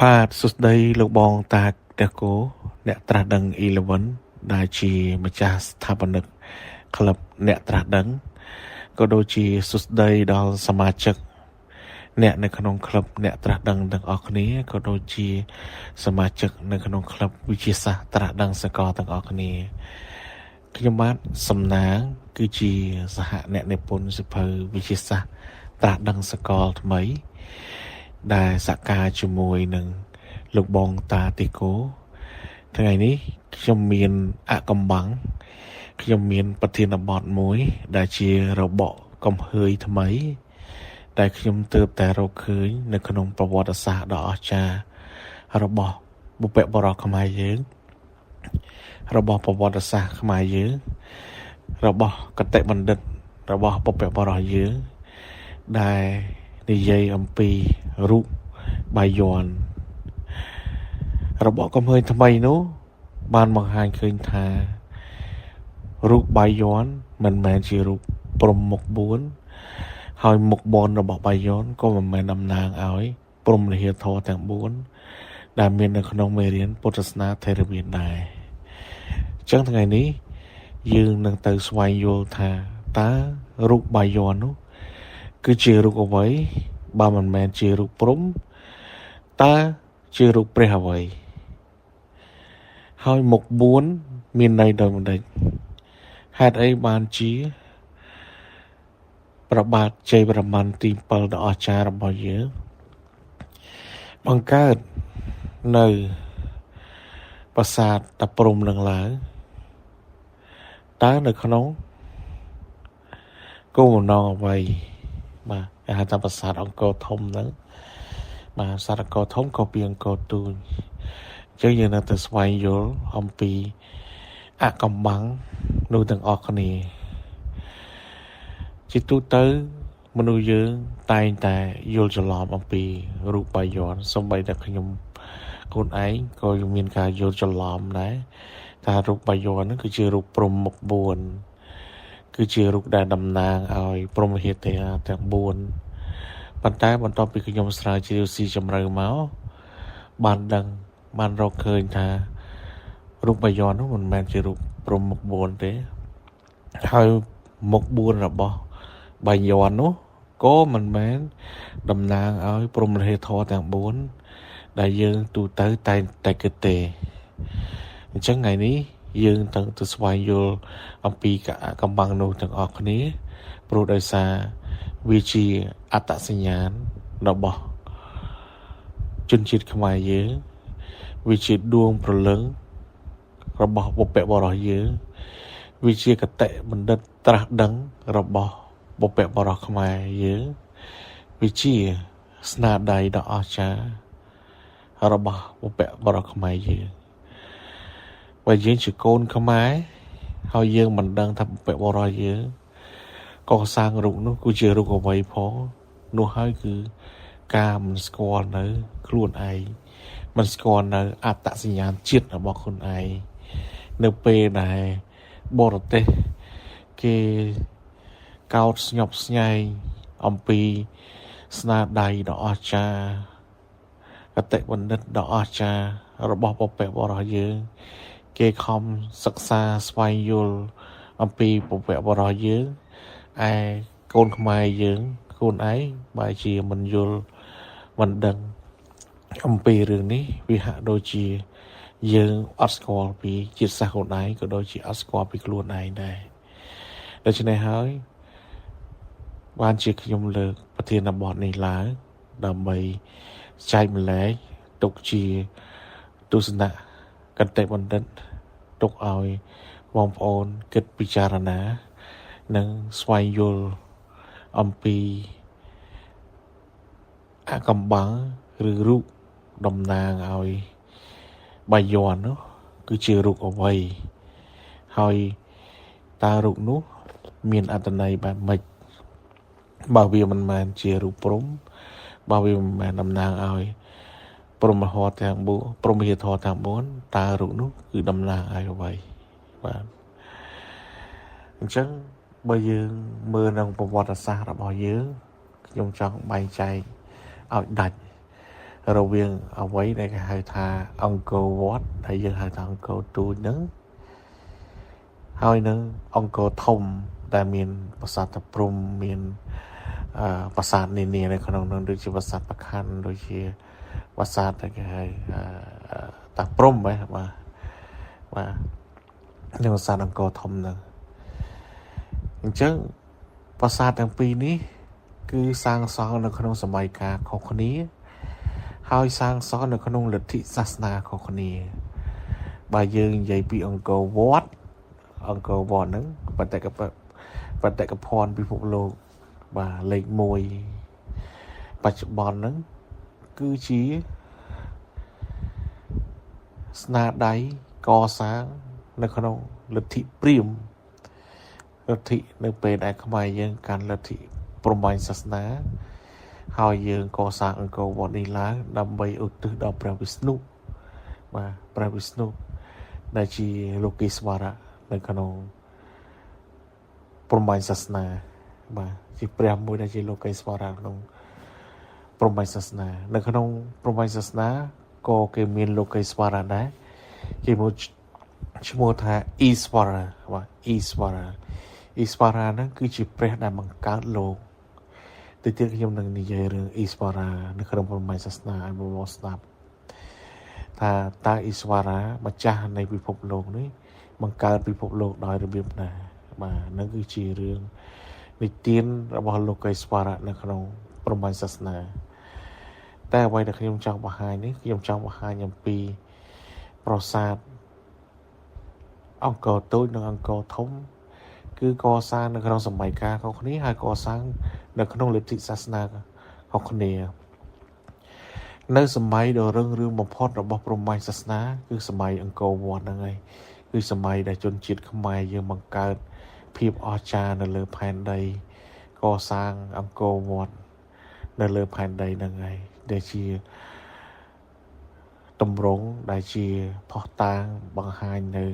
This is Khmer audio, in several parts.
បាទសួស្តីលោកបងតាតេកូអ្នកត្រាស់ដឹង11ដែលជាម្ចាស់ស្ថាបនិកក្លឹបអ្នកត្រាស់ដឹងក៏ដូចជាសួស្តីដល់សមាជិកអ្នកនៅក្នុងក្លឹបអ្នកត្រាស់ដឹងទាំងអស់គ្នាក៏ដូចជាសមាជិកនៅក្នុងក្លឹបវិទ្យាសាស្ត្រត្រាស់ដឹងសកលទាំងអស់គ្នាខ្ញុំបាទសំណាងគឺជាសហអ្នកនិពន្ធសៀវភៅវិទ្យាសាស្ត្រត្រាស់ដឹងសកលថ្មីដែលសហការជាមួយនឹងលោកបងតាទីកូថ្ងៃនេះខ្ញុំមានអកំបាំងខ្ញុំមានប្រធានបទមួយ ដែលជារបកកំហើយថ្មី ដែលខ្ញុំទើបតែរកឃើញ នៅក្នុងប្រវត្តិសាស្ត្រដ៏អស្ចារ្យរបស់បុព្វបុរសខ្មែរយើង របស់ប្រវត្តិសាស្ត្រខ្មែរយើង របស់គតិបណ្ឌិត របស់បុព្វបុរសយើង ដែលនិយាយអំពីរូបបាយ័នរបស់កំហើញថ្មីនោះ បានបង្ហាញឃើញថារូបបាយ័នមិនមែនជារូបព្រហ្មមុខ4ហើយមុខបនរបស់បាយ័នក៏មិនមែនតំណាងឲ្យព្រហ្មវិហារធម៌ទាំង4ដែលមាននៅក្នុងមេរៀនពុទ្ធសាសនាថេរវាទដែរអញ្ចឹងថ្ងៃនេះយើងនឹងទៅស្វែងយល់ថាតើរូបបាយ័ននោះគឺជារូបអ្វីបើមិនមែនជារូបព្រហ្មតើជារូបព្រះអ្វីហើយមុខ4មានន័យដូចម្ដេចហេតុអីបានជាព្រះបាទជ័យវរ្ម័នទី7ដ៏អស្ចារ្យរបស់យើងបង្កើតនៅប្រាសាទតាព្រហ្មនឹងឡើងតើនៅក្នុងគោលបំណងអ្វីបាទគេហៅថាប្រាសាទអង្គរធំហ្នឹងបាទប្រាសាទអង្គរធំក៏ពីអង្គរទូចអញ្ចឹងយើងនៅតែស្វែងយល់អំពីអកំបាំងនោះទាំងអស់គ្នាជាទូទៅមនុស្សយើងតែងតែយល់ច្រឡំអំពីរូបបាយ័នសូម្បីតែខ្ញុំខ្លួនឯងក៏មានការយល់ច្រឡំដែរថារូបបាយ័នហ្នឹងគឺជារូបព្រហ្មមុខ4គឺជារូបដែលតំណាងឲ្យព្រហ្មវិហារទាំង4ប៉ុន្តែបន្ទាប់ពីខ្ញុំស្រាវជ្រាវស៊ីជម្រៅមកបានដឹងបានរកឃើញថារូបបាយ័ននោះមិនមែនជារូបព្រហ្មមុខ4ទេហើយមុខ4របស់បាយ័ននោះក៏មិនមែនតំណាងឲ្យព្រហ្មវិហារធម៌ទាំង4ដែលយើងទូទៅតែងតែគិតទេអញ្ចឹងថ្ងៃនេះយើងត្រូវទៅស្វែងយល់អំពីកំបាំងនោះទាំងអស់គ្នាព្រោះដោយសារវាជាអត្តសញ្ញាណរបស់ជនជាតិខ្មែរយើងវាជាដួងព្រលឹងរបស់បុព្វបុរសយើងវាជាគតិបណ្ឌិតត្រាស់ដឹងរបស់បុព្វបុរសខ្មែរយើងវាជាស្នាដៃដ៏អស្ចារ្យរបស់បុព្វបុរសខ្មែរយើងបើយើងជាកូនខ្មែរហើយយើងមិនដឹងថាបុព្វបុរសយើងកសាងរូបនោះគឺជារូបអ្វីផងនោះហើយគឺការមិនស្គាល់នៅខ្លួនឯងមិនស្គាល់នៅអត្តសញ្ញាណជាតិរបស់ខ្លួនឯងនៅពេលដែលបរទេសគេកោតស្ញប់ស្ញែងអំពីស្នាដៃដ៏អស្ចារ្យគតិបណ្ឌិតដ៏អស្ចារ្យរបស់បុព្វបុរសយើង គេខំសិក្សាស្វែងយល់អំពីបុព្វបុរសយើងឯកូនខ្មែរយើងខ្លួនឯងបែរជាមិនយល់មិនដឹងអំពីរឿងនេះវាហាក់ដូចជាយើងអត់ស្គាល់ពីជាតិសាសន៍ខ្លួនឯងក៏ដូចជាអត់ស្គាល់ពីខ្លួនឯងដែរដូច្នេះហើយបានជាខ្ញុំលើកប្រធានបទនេះឡើងដើម្បីចែកម្លែកទុកជាទស្សនៈកតិបណ្ឌិតទុកឲ្យបងប្អូនគិតពិចារណា និងស្វែងយល់អំពីអកំបាំងឬរូបតំណាងឲ្យបាយ័ននោះគឺជារូបអ្វីហើយតើរូបនោះមានអត្ថន័យបែបម៉េចបើវាមិនមែនជារូបព្រហ្មបើវាមិនមែនតំណាងឲ្យព្រហ្មហធទាំង4ព្រហ្មវិហារធម៌ទាំង4តើរូបនោះគឺតំណាងឲ្យអ្វីបាទអញ្ចឹងបើយើងមើលក្នុងប្រវត្តិសាស្ត្ររបស់យើងខ្ញុំចង់បែងចែកឲ្យដាច់ រវាងអ្វីដែលគេហៅថាអង្គរវត្តដែលយើងហៅថាអង្គរទូចហ្នឹងហើយនឹងអង្គរធំដែលមានប្រាសាទតាព្រហ្មមានប្រាសាទនានានៅក្នុងនោះដូចជាប្រាសាទប្រខណ្ឌដូចជាប្រាសាទដែលគេហៅតាព្រហ្មហ៎បាទបាទនឹងប្រាសាទអង្គរធំហ្នឹងអញ្ចឹងប្រាសាទទាំងពីរនេះគឺសាងសង់នៅក្នុងសម័យកាលខុសគ្នាហើយសាងសង់នៅក្នុងលទ្ធិសាសនាខុសគ្នាបើយើងនិយាយពីអង្គរវត្តអង្គរវត្តហ្នឹងបតិកភណ្ឌពិភពលោកបាទលេខ1បច្ចុប្បន្នហ្នឹងគឺជាស្នាដៃកសាងនៅក្នុងលទ្ធិព្រាហ្មណ៍លទ្ធិនៅពេលដែលខ្មែរយើងកាន់លទ្ធិព្រហ្មញ្ញសាសនាហើយយើងកសាងអង្គរវត្តនេះឡើងដើម្បីឧទ្ទិសដល់ព្រះវិស្ណុបាទព្រះវិស្ណុដែលជាលោកេស្វរៈនៅក្នុងព្រហ្មញ្ញសាសនាបាទជាព្រះមួយដែលជាលោកេស្វរៈក្នុងព្រហ្មញ្ញសាសនានៅក្នុងព្រហ្មញ្ញសាសនាក៏គេមានលោកេស្វរៈដែរគេមួយឈ្មោះថាអ៊ីស្វរៈបាទអ៊ីស្វរៈអ៊ីស្វរៈហ្នឹងគឺជាព្រះដែលបង្កើតលោកទៅទៀតខ្ញុំនឹងនិយាយរឿងអ៊ីស្វរៈនៅក្នុងព្រហ្មញ្ញសាសនាឲ្យបងប្អូនស្ដាប់ថាតើអ៊ីស្វរៈម្ចាស់នៃពិភពលោកនេះបង្កើតពិភពលោកដោយរបៀបណាបាទហ្នឹងគឺជារឿងនិទានរបស់លោកេស្វរៈនៅក្នុងព្រហ្មញ្ញសាសនាតែអ្វីដែលខ្ញុំចង់បង្ហាញនេះខ្ញុំចង់បង្ហាញអំពីប្រាសាទអង្គរតូចនិងអង្គរធំគឺកសាងនៅក្នុងសម័យកាលខុសគ្នាហើយកសាងនៅក្នុងលទ្ធិសាសនាខុសគ្នានៅសម័យដ៏រឹងរឿងបំផុតរបស់ព្រហ្មញ្ញសាសនាគឺសម័យអង្គរវត្តហ្នឹងហើយគឺសម័យដែលជនជាតិខ្មែរយើងបង្កើតភាពអស្ចារ្យនៅលើផែនដីកសាងអង្គរវត្តនៅលើផែនដីហ្នឹងហើយដែលជាតម្រង់ដែលជាផុសតាងបង្ហាញនៅ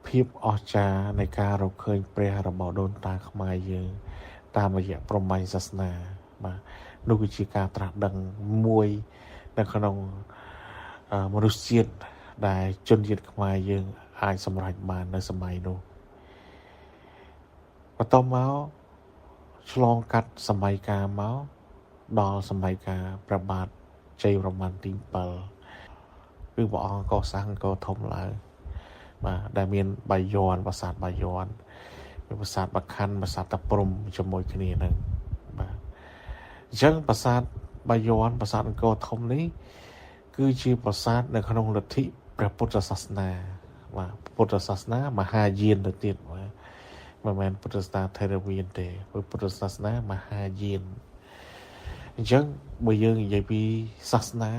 ភាពអស្ចារ្យនៃការរកឃើញព្រះរបស់ដូនតាខ្មែរយើងតាមរយៈព្រហ្មញ្ញសាសនាបាទនោះគឺជាការត្រាស់ដឹងមួយនៅក្នុងមនុស្សជាតិដែលជនជាតិខ្មែរយើងអាចសម្រេចបាននៅសម័យនោះបន្ទាប់មកឆ្លងកាត់សម័យកាលមកដល់សម័យកាលព្រះបាទជ័យវរ្ម័នទី7គឺព្រះអង្គកសាងអង្គរធំឡើងបាទដែលមានបាយ័នប្រាសាទបាយ័នមានប្រាសាទបខណ្ឌប្រាសាទតាព្រហ្មជាមួយគ្នាហ្នឹងបាទអញ្ចឹងប្រាសាទបាយ័នប្រាសាទអង្គរធំនេះគឺជាប្រាសាទនៅក្នុងលទ្ធិព្រះពុទ្ធសាសនាបាទពុទ្ធសាសនាមហាយានទៅទៀតបាទមិនមែនពុទ្ធសាសនាថេរវាទទេពុទ្ធសាសនាមហាយានអញ្ចឹងបើយើងនិយាយពីសាសនា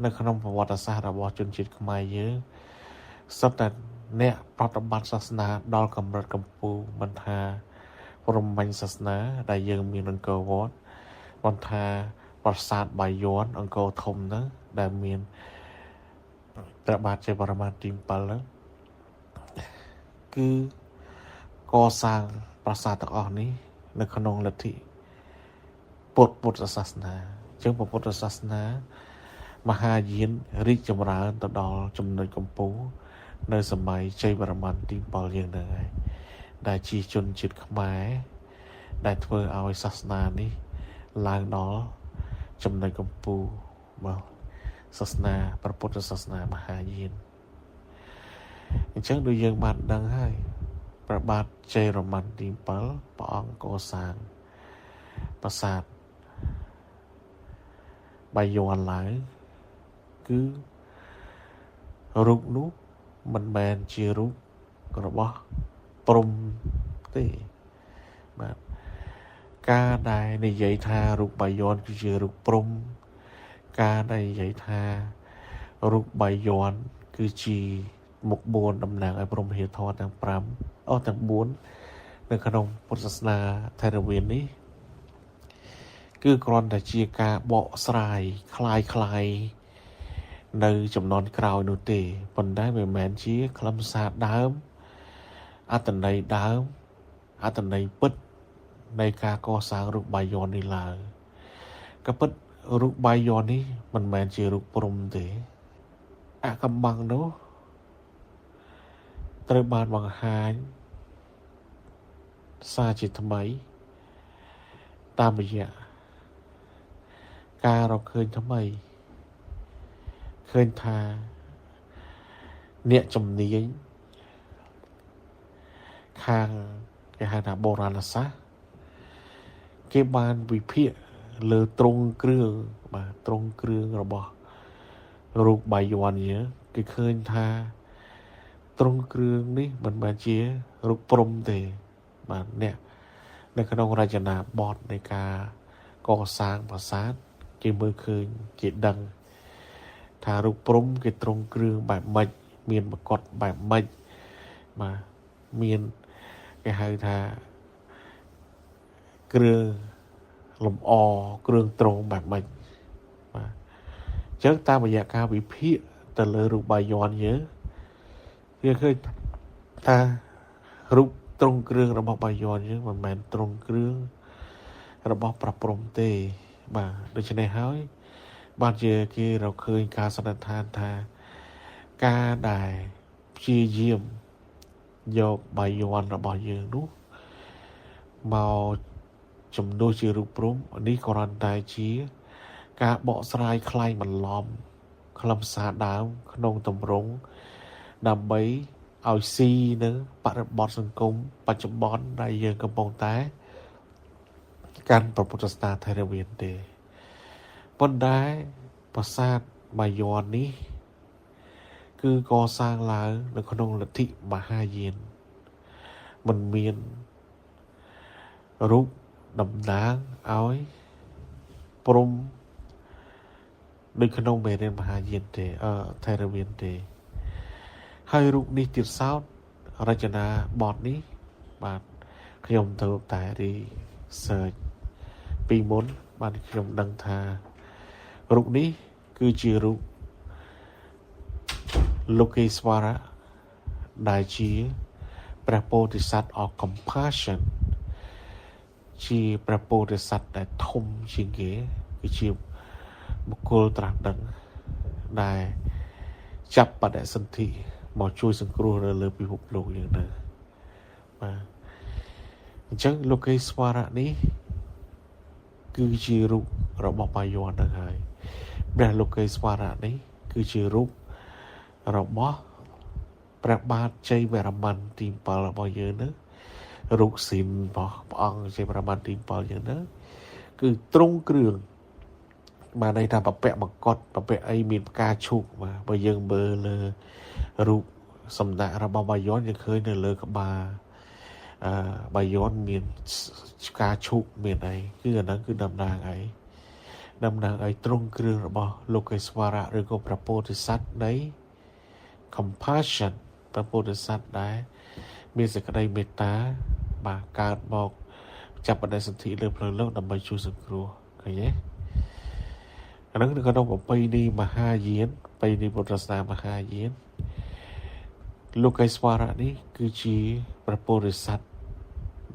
នៅក្នុងប្រវត្តិសាស្ត្ររបស់ជនជាតិខ្មែរយើងសុទ្ធតែអ្នកប្រតិបត្តិសាសនាដល់កម្រិតកំពូលមិនថាព្រហ្មញ្ញសាសនាដែលយើងមានអង្គរវត្តមិនថាប្រាសាទបាយ័នអង្គរធំហ្នឹងដែលមានព្រះបាទជ័យវរ្ម័នទី7ហ្នឹងគឺកសាងប្រាសាទទាំងអស់នេះនៅក្នុងលទ្ធិពុទ្ធសាសនាអញ្ចឹងពុទ្ធសាសនាមហាយានរីកចម្រើនទៅដល់ចំណុចកំពូលនៅសម័យជ័យវរ្ម័នទី7យើងហ្នឹងហើយដែលជាជនជាតិខ្មែរដែលធ្វើឲ្យសាសនានេះឡើងដល់ចំណុចកំពូលបាទសាសនាព្រះពុទ្ធសាសនាមហាយានអញ្ចឹងដូចយើងបានដឹងហើយព្រះបាទជ័យវរ្ម័នទី7ព្រះអង្គកសាងប្រាសាទបាយ័នឡើងគឺរូបនោះមិនមែនជារូបរបស់ព្រហ្មទេបាទការដែលនិយាយថារូបបាយ័នគឺជារូបព្រហ្មការដែលនិយាយថារូបបាយ័នគឺជាមុខ4តំណាងឲ្យព្រហ្មវិហារធម៌ទាំង5អស់ទាំង4នៅក្នុងពុទ្ធសាសនាថេរវាទនេះគឺគ្រាន់តែជាការបកស្រាយคล้ายคล้ายនៅចំនួនក្រោយនោះទេប៉ុន្តែមិនមែនជាខ្លឹមសារដើមអត្ថន័យដើមអត្ថន័យពិតនៃការកសាងរូបបាយ័ននេះឡើយក៏ពិត រូបបាយ័ននេះមិនមែនជារូបព្រំទេអកំបាំងនោះត្រូវបានបង្ហាញសារជាថ្មីតាមរយៈការរកឃើញថ្មីឃើញថាអ្នកជំនាញខាងគេហៅថាបុរាណសាស្ត្រគេបានវិភាគលើទ្រង់គ្រឿងបាទទ្រង់គ្រឿងរបស់រូបបាយ័នយើងគេឃើញថាទ្រង់គ្រឿងនេះមិនមែនជារូបព្រំទេបាទអ្នកនៅក្នុងរចនាបថនៃការកសាងប្រាសាទគេមើលឃើញគេដឹងថារូបព្រំគេទ្រង់គ្រឿងបែបម៉េចមានមកុដបែបម៉េចបាទមានគេហៅថាគ្រឿងលម្អគ្រឿងត្រង់បែបម៉េចបាទអញ្ចឹងតាមរយៈការវិភាគទៅលើរូបបាយ័នយើងវាឃើញថារូបទ្រង់គ្រឿងរបស់បាយ័នយើងមិនមែនទ្រង់គ្រឿងរបស់ប្រព្រំទេបាទដូច្នេះហើយបានជាគេរកឃើញការសន្និដ្ឋានថាការដែលព្យាយាមយកបាយ័នរបស់យើងនោះមកជំនួសជារូបព្រំនេះគ្រាន់តែជាការបកស្រាយក្លែងបន្លំខ្លឹមសារដើមក្នុងទម្រង់ដើម្បីឲ្យស៊ីនឹងបរិបទសង្គមបច្ចុប្បន្នដែលយើងកំពុងតែកាន់ព្រះពុទ្ធសាសនាថេរវាទទេប៉ុន្តែប្រាសាទបាយ័ននេះគឺកសាងឡើងនៅក្នុងលទ្ធិមហាយានមិនមានរូបតំណាងឲ្យព្រំដូចក្នុងមេរៀនមហាយានទេអឺថេរវាទទេហើយរូបនេះទៀតសោតរចនាបថនេះបាទខ្ញុំទៅតែ research ពីមុនបាទខ្ញុំដឹងថារូបនេះគឺជារូបលោកេស្វរៈដែលជាព្រះពោធិសត្វ of compassion ជាព្រះពោធិសត្វដែលធំជាងគេគឺជាបុគ្គលត្រាស់ដឹងដែលចាប់បដិសន្ធិមកជួយសង្គ្រោះនៅលើពិភពលោកយើងទៅបាទអញ្ចឹងលោកេស្វរៈនេះគឺជារូបរបស់បាយ័នហ្នឹងហើយព្រះលោកេស្វរៈនេះគឺជារូបរបស់ព្រះបាទជ័យវរ្ម័នទី7របស់យើងហ្នឹងរូបស៊ីនរបស់ព្រះអង្គជ័យវរ្ម័នទី7យើងហ្នឹងគឺទ្រង់គ្រឿងបាទន័យថាប្រពាក់មកុដប្រពាក់អីមានផ្កាឈូកបាទបើយើងមើលលើរូបសម្ដាក់របស់បាយ័នយើងឃើញនៅលើក្បាលអឺបាយ័នមានផ្កាឈូកមានអីគឺអាហ្នឹងគឺតំណាងអីតំណាងឲ្យទ្រង់គ្រឿងរបស់លោកេស្វរៈឬក៏ព្រះពោធិសត្វនៃ compassion ព្រះពោធិសត្វដែលមានសេចក្តីមេត្តាបាទកើតមកចាប់បដិសន្ធិលើផ្លូវលោកដើម្បីជួយសង្គ្រោះឃើញទេអាហ្នឹងនៅក្នុងប្រពៃណីមហាយានប្រពៃណីពុទ្ធសាសនាមហាយានលោកេស្វរៈនេះគឺជាព្រះពោធិសត្វ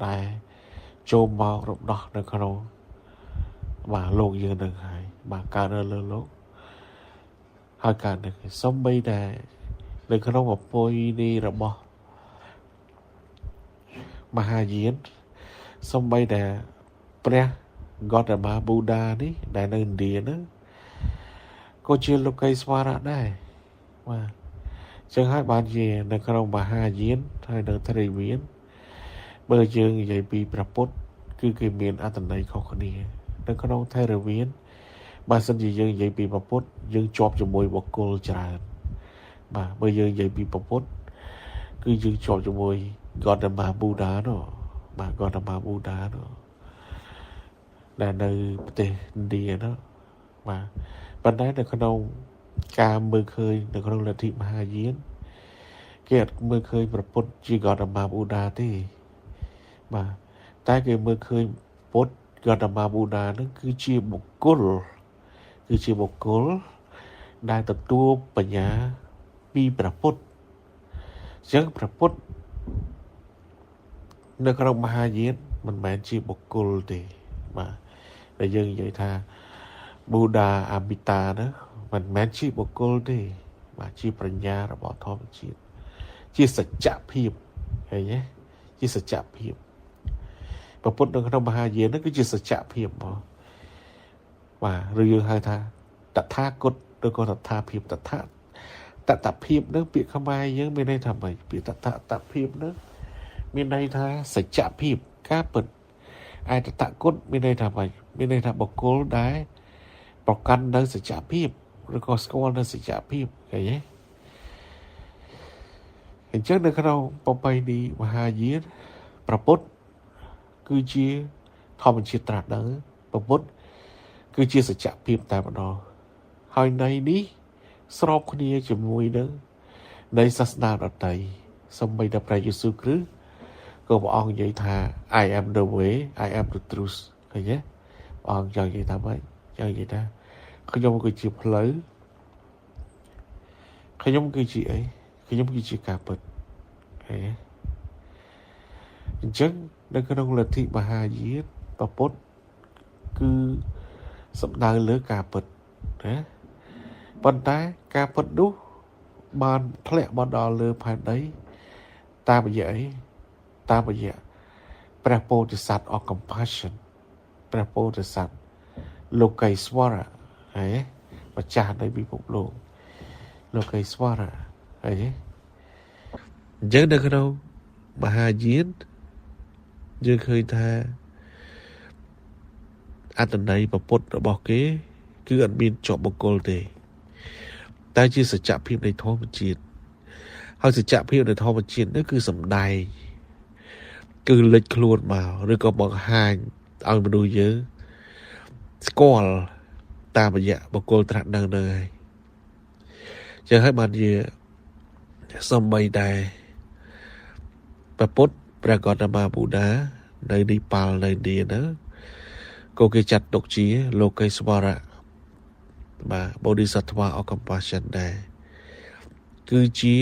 ដែលចូលមករំដោះនៅក្នុងបាទលោកយើងនឹងហើយបាទកើតនៅលើលោកហើយកើតនៅសំបីតែនៅក្នុងប្រពៃណីរបស់មហាយានសំបីតែព្រះ Gautama Buddha នេះដែលនៅឥណ្ឌាហ្នឹងក៏ជាលោកីស្វរៈដែរបាទចឹងហើយបានជានៅក្នុងមហាយានហើយនៅថេរវាទបើយើងនិយាយពីព្រះពុទ្ធគឺគេមានអត្ថន័យខុសគ្នានៅក្នុងថេរវាទបើសិនជាយើងនិយាយពីព្រះពុទ្ធយើងជាប់ជាមួយបុគ្គលច្រើនបាទបើយើងនិយាយពីព្រះពុទ្ធគឺយើងជាប់ជាមួយ Gautama Buddha នោះបាទ Gautama Buddha នោះដែលនៅប្រទេសឥណ្ឌានោះបាទប៉ុន្តែនៅក្នុងការមើលឃើញនៅក្នុងលទ្ធិមហាយានគេអត់មើលឃើញព្រះពុទ្ធជា Gautama Buddha ទេបាទតែគេមើលឃើញពុទ្ធ Gautama Buddha នឹងគឺជាបុគ្គលគឺជាបុគ្គលដែលទទួលបញ្ញាពីព្រះពុទ្ធអញ្ចឹងព្រះពុទ្ធនៅក្នុងមហាយានមិនមែនជាបុគ្គលទេបាទដែលយើងនិយាយថា Buddha Amita ហ្នឹងមិនមែនជាបុគ្គលទេបាទជាប្រាជ្ញារបស់ធម្មជាតិជាសច្ចភាពឃើញទេជាសច្ចភាពព្រះពុទ្ធនៅក្នុងមហាយានហ្នឹងគឺជាសច្ចភាពហ្មងបាទឬយើងហៅថាតថាគតឬក៏តថាភាពតថាតតភាពនឹងពាក្យខ្មែរយើងមានន័យថាម៉េចពាក្យតថាតភាពនឹងមានន័យថាសច្ចភាពការពិតឯតតគតមានន័យថាម៉េចមានន័យថាបុគ្គលដែលប្រកាន់នៅសច្ចភាពឬក៏ស្គាល់នៅសច្ចភាពឃើញទេអញ្ចឹងនៅក្នុងប្រពៃណីមហាយានព្រះពុទ្ធគឺជាធម្មជាតិត្រាស់ដឹងព្រះពុទ្ធគឺជាសច្ចភាពតែម្ដងហើយន័យនេះស្របគ្នាជាមួយនឹងនៃសាសនាដទៃសូម្បីតែព្រះយេស៊ូវគ្រីស្ទក៏ព្រះអង្គនិយាយថា I am the way, I am the truth ឃើញទេព្រះអង្គចង់និយាយថាម៉េចចង់និយាយថាខ្ញុំគឺជាផ្លូវខ្ញុំគឺជាអីខ្ញុំគឺជាការពិតឃើញទេអញ្ចឹងនៅក្នុងលទ្ធិមហាយានព្រះពុទ្ធគឺសំដៅលើការពិតណាប៉ុន្តែការពិតនោះបានធ្លាក់មកដល់លើផែនដីតាមរយៈអីតាមរយៈព្រះពោធិសត្វ of compassion ព្រះពោធិសត្វលោកីស្វរៈហើយម្ចាស់នៃពិភពលោកលោកីស្វរៈហើយអញ្ចឹងនៅក្នុងមហាយានយើងឃើញថាអត្តន័យពុទ្ធរបស់គេ គឺអត់មានជាប់បុគ្គលទេ តែជាសច្ចភាពនៃធម្មជាតិហើយសច្ចភាពនៃធម្មជាតិនេះគឺសំដែងគឺលេចខ្លួនមកឬក៏បង្ហាញឲ្យមនុស្សយើងស្គាល់តាមរយៈបុគ្គលត្រាស់ដឹងនឹងហើយចឹងហើយបានជាសំបីតែព្រះពុទ្ធព្រះកតមាប៊ូដានៅនីប៉ាល់នៅឥណ្ឌាហ្នឹងក៏គេចាត់ទុកជាលោកេស្វរៈបាទ Bodhisattva of Compassion ដែរគឺជា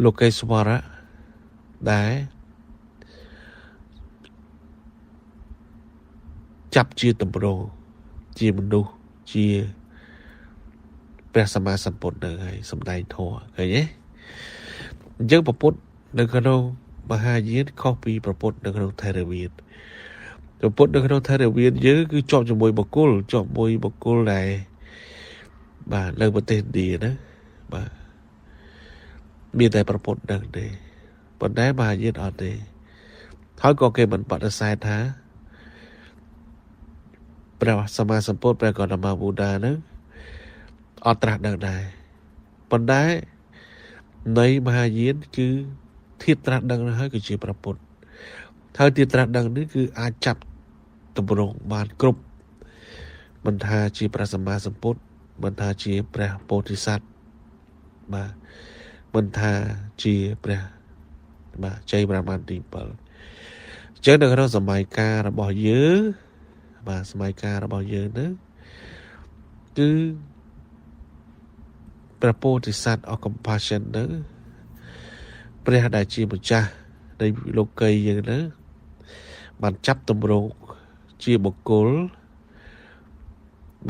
លោកេស្វរៈដែលចាប់ជាតម្រងជាមនុស្សជាព្រះសម្មាសម្ពុទ្ធនឹងហើយសំដែងធម៌ឃើញទេអញ្ចឹងព្រះពុទ្ធនៅក្នុងមហាយានខុសពីព្រះពុទ្ធនៅក្នុងថេរវាទព្រះពុទ្ធនៅក្នុងថេរវាទយើងគឺជាប់ជាមួយបុគ្គលជាប់មួយបុគ្គលដែលបាទនៅប្រទេសឥណ្ឌាណាបាទមានតែព្រះពុទ្ធដឹងទេប៉ុន្តែមហាយានអត់ទេហើយក៏គេមិនបដិសេធថាព្រះសម្មាសម្ពុទ្ធព្រះកតមាប៊ូដានឹងអត់ត្រាស់ដឹងដែរប៉ុន្តែនៃមហាយានគឺធាតុត្រាស់ដឹងហើយគឺជាព្រះពុទ្ធហើយធាតុត្រាស់ដឹងនេះគឺអាចចាប់តម្រង់បានគ្រប់មិនថាជាព្រះសម្មាសម្ពុទ្ធមិនថាជាព្រះពោធិសត្វបាទមិនថាជាព្រះបាទជ័យប្រមាណទី7អញ្ចឹងនៅក្នុងសម័យកាលរបស់យើងបាទសម័យកាលរបស់យើងហ្នឹងគឺព្រះពោធិសត្វ of compassion ហ្នឹងព្រះដែលជាម្ចាស់នៃលោកីយើងហ្នឹងបានចាប់តម្រង់ជាបុគ្គល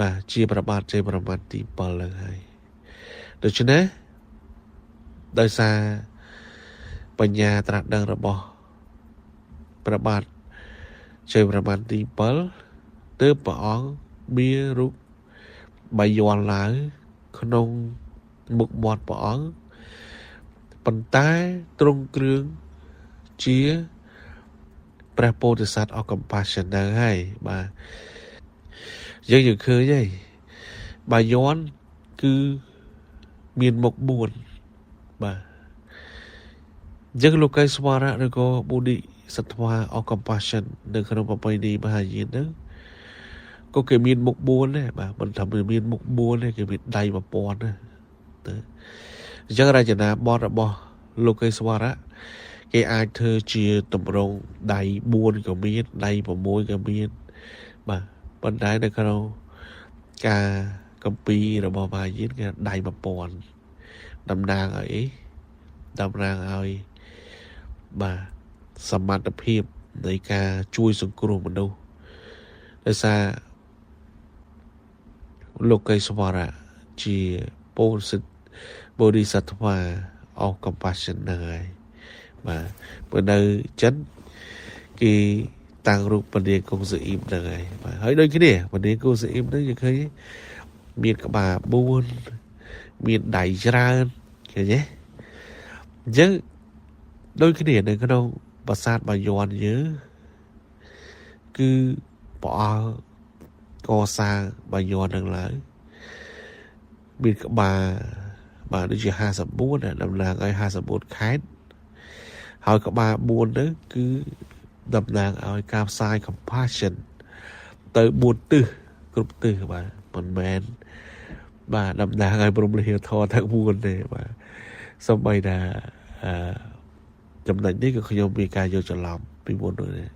បាទជាប្របាទជ័យប្រមាណទី7ហ្នឹងហើយដូច្នេះដោយសារបញ្ញាត្រាស់ដឹងរបស់ព្រះបាទជ័យប្រមាណទី7ទើបព្រះអង្គមានរូបបាយ័នឡើងក្នុងមុខមាត់ព្រះអង្គប៉ុន្តែទ្រង់គ្រឿងជាព្រះពោធិសត្វ of compassion ហ្នឹងហើយបាទយើងយើងឃើញហើយបាយ័នគឺមានមុខ4បាទអញ្ចឹងលោកីស្វរៈឬក៏ Bodhisattva of compassion នៅក្នុងប្រពៃណីមហាយានហ្នឹងក៏គេមានមុខ4ដែរបាទមិនថាមានមុខ4ទេគេមានដៃ1000ណាទៅអញ្ចឹងរចនាបថរបស់លោកេស្វរៈគេអាចធ្វើជាតម្រងដៃ4ក៏មានដៃ6ក៏មានបាទប៉ុន្តែនៅក្នុងការកម្ពីរបស់មហាយានគេដៃ1000តំណាងឲ្យអីតំណាងឲ្យបាទសមត្ថភាពនៃការជួយសង្គ្រោះមនុស្សដោយសារ លោកេស្វរៈជាពោធិ Bodhisattva of compassion ហ្នឹងហើយបាទបើនៅចិនគេតាំងរូបពនាងកុងស៊ឺអ៊ីមហ្នឹងហើយបាទហើយដូចគ្នាពនាងកុងស៊ឺអ៊ីមហ្នឹងយើងឃើញមានក្បាល4មានដៃច្រើនឃើញទេអញ្ចឹងដូចគ្នានៅក្នុងប្រាសាទបាយ័នយើងគឺព្រះអង្គកសាងបាយ័ននឹងឡើងមានក្បាលបាទដូចជា54តំណាងឲ្យ54ខេត្តហើយក្បាល4ហ្នឹងគឺតំណាងឲ្យការផ្សាយ compassion ទៅ4ទិសគ្រប់ទិសបាទមិនមែនបាទតំណាងឲ្យព្រហ្មវិហារធម៌ទាំង4ទេបាទសូម្បីតែអឺចំណុចនេះក៏ខ្ញុំមានការយល់ច្រឡំពីមុននោះដែរ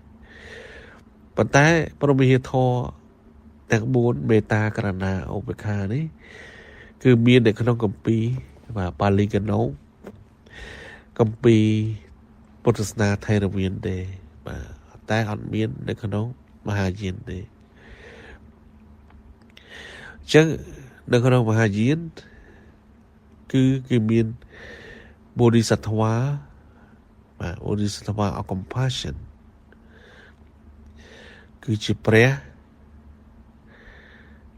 ប៉ុន្តែព្រហ្មវិហារធម៌ទាំង4មេត្តាករុណាឧបេក្ខានេះគឺមាននៅក្នុងគម្ពីរបាទបាលីកណោគម្ពីរពុទ្ធសាសនាថេរវាទទេបាទតែអត់មាននៅក្នុងមហាយានទេអញ្ចឹងនៅក្នុងមហាយានគឺគេមាន Bodhisattva បាទ Bodhisattva of compassion គឺជាព្រះ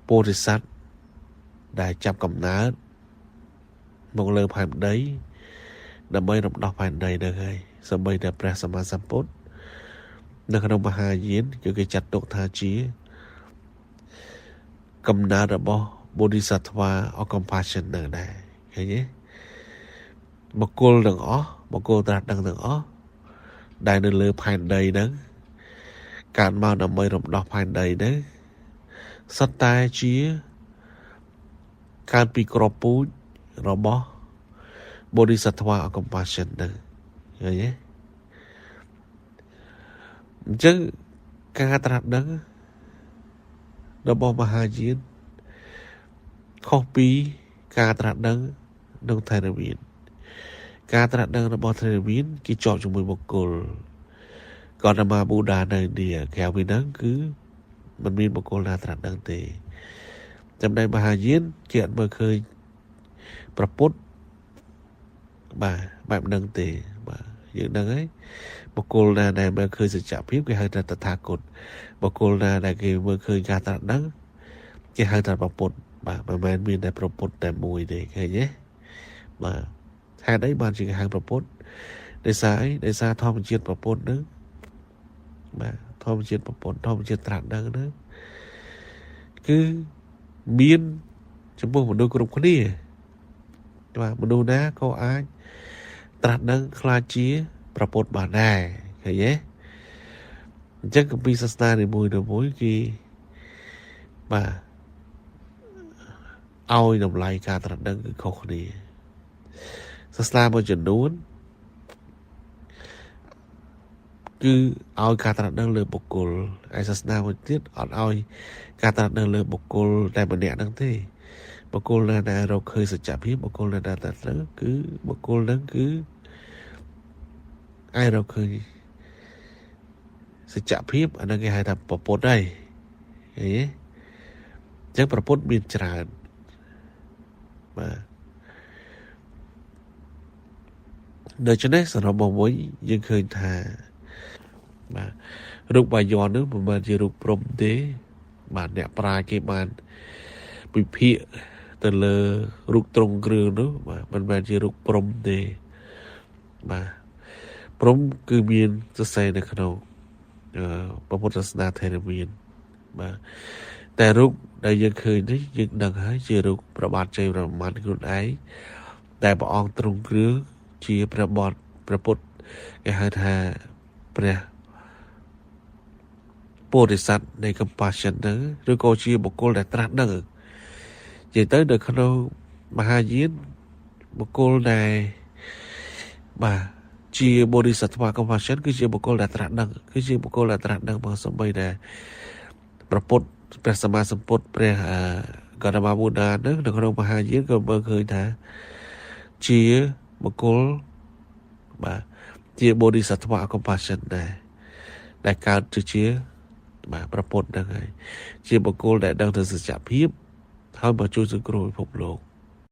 ពោធិសត្វដែលចាប់កំណើតមកលើផែនដីដើម្បីរំដោះផែនដីហ្នឹងហើយសម្បីតែព្រះសម្មាសម្ពុទ្ធនៅក្នុងមហាយានគឺគេចាត់ទុកថាជាកំណើតរបស់ Bodhisattva of compassion នឹងដែរឃើញទេបុគ្គលទាំងអស់បុគ្គលត្រាស់ដឹងទាំងអស់ដែលនៅលើផែនដីហ្នឹងកើតមកដើម្បីរំដោះផែនដីហ្នឹងសុទ្ធតែជាកើតពីក្របពូជរបស់ Bodhisattva of compassion ហ្នឹងឃើញទេអញ្ចឹងការត្រាស់ដឹងរបស់មហាយានខុសពីការត្រាស់ដឹងក្នុងថេរវាទការត្រាស់ដឹងរបស់ថេរវាទគេជាប់ជាមួយបុគ្គលកតមាប៊ូដានៅឥណ្ឌាក្រៅពីហ្នឹងគឺมันមានបុគ្គលណាត្រាស់ដឹងទេចំណែកមហាយានគេអត់មើលឃើញប្រពុតបាទបែបហ្នឹងទេបាទយើងដឹងហើយបុគ្គលណាដែលមើលឃើញសច្ចភាពគេហៅថាតថាគតបុគ្គលណាដែលគេមើលឃើញការត្រាស់ដឹងគេហៅថាប្រពុតបាទមិនមែនមានតែប្រពុតតែមួយទេឃើញទេបាទហេតុអីបានជាគេហៅប្រពុតដោយសារអីដោយសារធម្មជាតិប្រពុតហ្នឹងបាទធម្មជាតិប្រពុតធម្មជាតិត្រាស់ដឹងហ្នឹងគឺមានចំពោះមនុស្សគ្រប់គ្នាបាទមនុស្សណាក៏អាចត្រាស់ដឹងក្លាយជាប្រពុតបានដែរឃើញទេអញ្ចឹងគម្ពីរសាសនានីមួយៗគេបាទឲ្យតម្លៃការត្រាស់ដឹងគឺខុសគ្នាសាសនាមួយចំនួនគឺឲ្យការត្រាស់ដឹងលើបុគ្គលឯសាសនាមួយទៀតអត់ឲ្យការត្រាស់ដឹងលើបុគ្គលតែម្នាក់ហ្នឹងទេបុគ្គលណាដែលរកឃើញសច្ចភាពបុគ្គលណាដែលត្រាស់ដឹងគឺបុគ្គលហ្នឹងគឺអាចរកឃើញសច្ចភាពអាហ្នឹងគេហៅថាប្រពុតហើយឃើញទេអញ្ចឹងប្រពុតមានច្រើនបាទដូច្នេះសរុបមកវិញយើងឃើញថាបាទរូបបាយ័ននោះមិនមែនជារូបព្រំទេបាទអ្នកប្រាជ្ញគេបានវិភាគទៅលើរូបត្រង់គ្រឿងនោះបាទមិនមែនជារូបព្រំទេបាទព្រំគឺមានសរសេរនៅក្នុងពុទ្ធសាសនាថេរវាទបាទតែរូបដែលយើងឃើញនេះយើងដឹងហើយជារូបព្រះបាទជ័យវរ្ម័នខ្លួនឯងតែព្រះអង្គទ្រង់គ្រឿងជាព្រះបទព្រះពុទ្ធគេហៅថាព្រះពោធិសត្វនៃ compassion ហ្នឹងឬក៏ជាបុគ្គលដែលត្រាស់ដឹងនិយាយទៅនៅក្នុងមហាយានបុគ្គលដែលបាទជា Bodhisattva compassion គឺជាបុគ្គលដែលត្រាស់ដឹងគឺជាបុគ្គលដែលត្រាស់ដឹងមកសំបីដែលប្រពុតព្រះសម្មាសម្ពុទ្ធព្រះកតមាប៊ូដានឹងនៅក្នុងមហាយានក៏មើលឃើញថាជាបុគ្គលបាទជា Bodhisattva compassion ដែរដែលកើតទៅជាបាទប្រពុតហ្នឹងហើយជាបុគ្គលដែលដឹងទៅសច្ចភាព ហើយបើជួយសង្គ្រោះពិភពលោក។